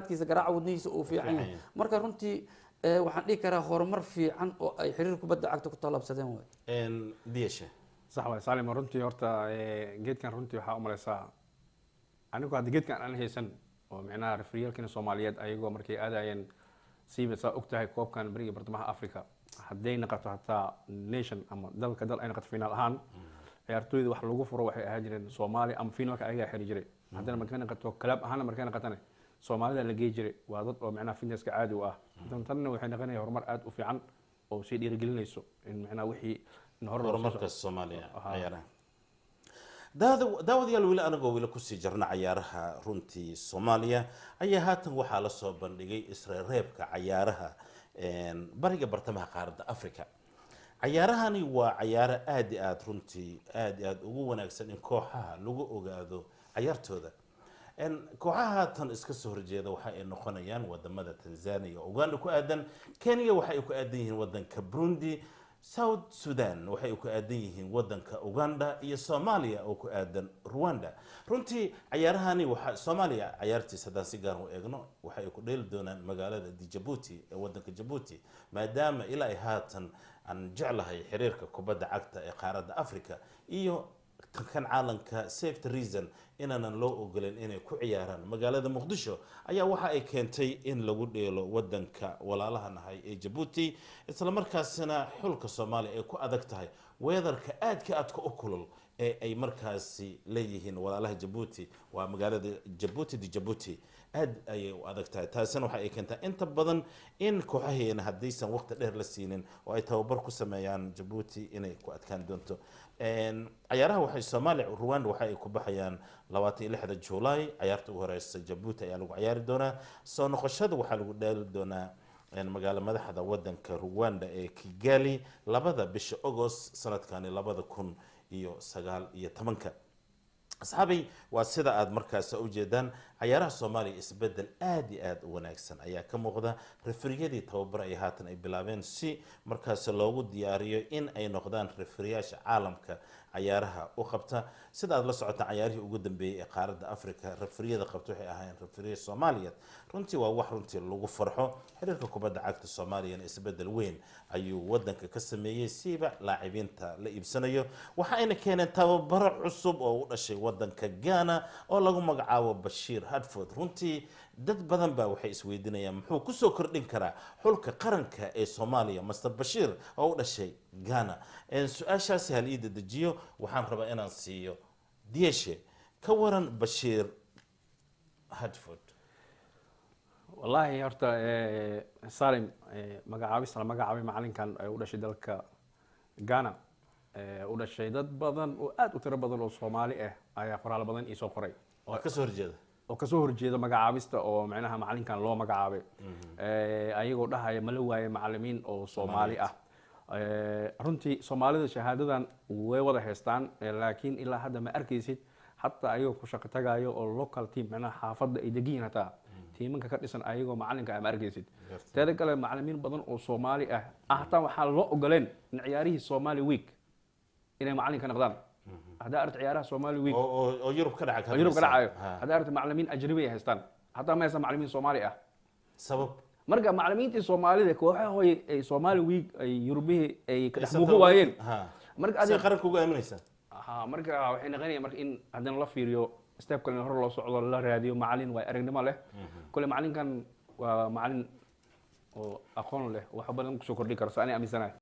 Kiisa garaaca wadnihiisa uu fiican yahay. Marka runtii waxaan dhihi karaa horumar fiican oo ay xiriir kubadda cagta ku tallaabsadeen waay. Diyashe. Sax waay, Salim. Runtii horta geedkan runtii waxaa umaleysaa anigu hadda geedkan aan haysan oo micnaha referiyaalkina Soomaaliyeed ayagoo markay aadayeen siiba, saa og tahay, koobkan beriga bartamaha Africa, hadday naqato hataa nation ama dalka dal ay naqato finaal ahaan, ciyaartooyda wax lagu furo waxay ahaan jireen Soomaali ama finaalka ayagaa xiri jiray. Haddana markay naqato club ahaana, markay naqatane Soomaalida la gey jiray. Waa dad oo micnaha fitnesska caadi u ah. Tan tanna waxay noqonaya horumar aad u fiican oo sii dhiirigelinayso in micnaha wixii in hore loo sii horumarka Soomaaliya cayaaraha. Daawadayaal, weli anagoo weli kusii jirna cayaaraha, runtii Soomaaliya ayaa haatan waxaa la soo bandhigay isreereebka cayaaraha bariga bartamaha qaaradda Africa. Cayaarahani waa cayaaro aad i aad, runtii aad i aad ugu wanaagsan in kooxaha lagu ogaado cayaartooda. Kooxaha haatan iska soo horjeeda waxa ay noqonayaan wadamada Tanzania oo Uganda ku aadan, Kenya waxa ay ku aadan yihiin wadanka Burundi, South Sudan waxay ku aadan yihiin wadanka Uganda iyo Soomaaliya oo ku aadan Rwanda. Runtii cayaarahani waxa Soomaaliya cayaartiisa haddaan si gaar u eegno, waxa ay ku dheeli doonaan magaalada Djibouti ee wadanka Djibouti, maadaama ilaa ay haatan aan jeclahay xiriirka kubadda cagta ee qaaradda Africa iyo kan caalamka safety reason inaanan loo ogolen inay ku ciyaaraan magaalada Muqdisho, ayaa waxa ay keentay in lagu dheelo wadanka walaalaha nahay ee Jabuuti, isla markaasina xulka Soomaaliya ay ku adag tahay weatherka aadka aadka u kulul ee ay markaasi leeyihiin walaalaha Jabuuti. Waa magaalada Jabuuti, di Jabuuti aad ayay u adag tahay. Taasina waxa ay keentaa inta badan in kooxaheena haddaysan waqti dheer la siinin oo ay tababar ku sameeyaan Jabuuti inay ku adkaan doonto. Cayaaraha waxay Soomaaliya Rwanda waxa ay ku baxayaan 26-da July. Cayaarta ugu horeysa Jabuuti ayaa lagu cayaari doonaa. Soo noqoshada waxaa lagu dheeli doonaa magaalo madaxda wadanka Rwanda ee Kigali, 2-da bisha August sanadkani 2019-ka. Asxaabay, waa sida aad markaas u jeedaan, cayaaraha Soomaaliya isbedel aad iyo aad u wanaagsan ayaa ka muuqda. Referiyadii tababar ay haatan ay bilaabeen si markaas loogu diyaariyo in ay noqdaan referiyaasha caalamka cayaaraha u qabta. Sida aad la socotaan, cayaarihii ugu dambeeyey ee qaaradda Africa referiyada qabta waxay ahaayeen referiya Soomaaliyeed. Runtii waa wax runtii lagu farxo. Xiriirka kubadda cagta Soomaaliyana isbedel weyn ayuu wadanka ka sameeyey, siiba laacibiinta la iibsanayo. Waxa ayna keeneen tababaro cusub oo u dhashay wadanka Ghana oo lagu magacaabo Bashiir Hartford. Runtii dad badan baa waxay isweydiinayaan muxuu kusoo kordhin karaa xulka qaranka ee Soomaaliya Master Bashiir oo u dhashay Ghana. Su-aashaasi hal ii dedejiyo. Waxaan rabaa inaan siiyo Dieshe. Ka waran Bashiir Hartford? Wallaahi horta Salim, magacaabista la magacaabay macalinkan ee u dhashay dalka Ghana u dhashay, dad badan oo aad u tiro badan oo Soomaali ah ayaa qoraal badan iisoo qoray. Oo kasoo horjeeda. Oo kasoo horjeeda magacaabista oo macnaha macalinkan loo magacaabay, ayagoo dhahaya mala waaye macalimiin oo Soomaali ah. Runtii Soomaalida shahaadadan way wada haystaan, laakiin ilaa hadda ma arkaysid hataa ayagoo ku shaqo tagayo oo local team, macnaha xaafadda ay degan yihiin, hataa tiimanka ka dhisan ayagoo macalinka ah ma arkaysid. Teeda kale, macalimiin badan oo Soomaali ah hataa waxaa loo ogoleen in ciyaarihii Somali Week inay macalinka noqdaan. Haddaa aragto ciyaaraha Somali Week oo Yurub ka dhaca. Oo Yurub ka dhacayo, haddaa aragto macalimiin ajnabi ay haystaan, hataa ma haystaan macalimiin Soomaali ah. Sabab? Marka macalimiintii Soomaalida kooxahoy ay Somali Week ay Yurubihii ay ka dhex muuqan waayeen. Marka see qaranka ugu aaminaysaa? Ha, marka waxay noqonaya marka in haddana la fiiriyo step kale in hore loo socdo, la raadiyo macalin waay aragnimo leh. Kule macalinkan waa macalin oo aqoon leh, wax badan kusoo kordhin karo, so ani aaminsanahay.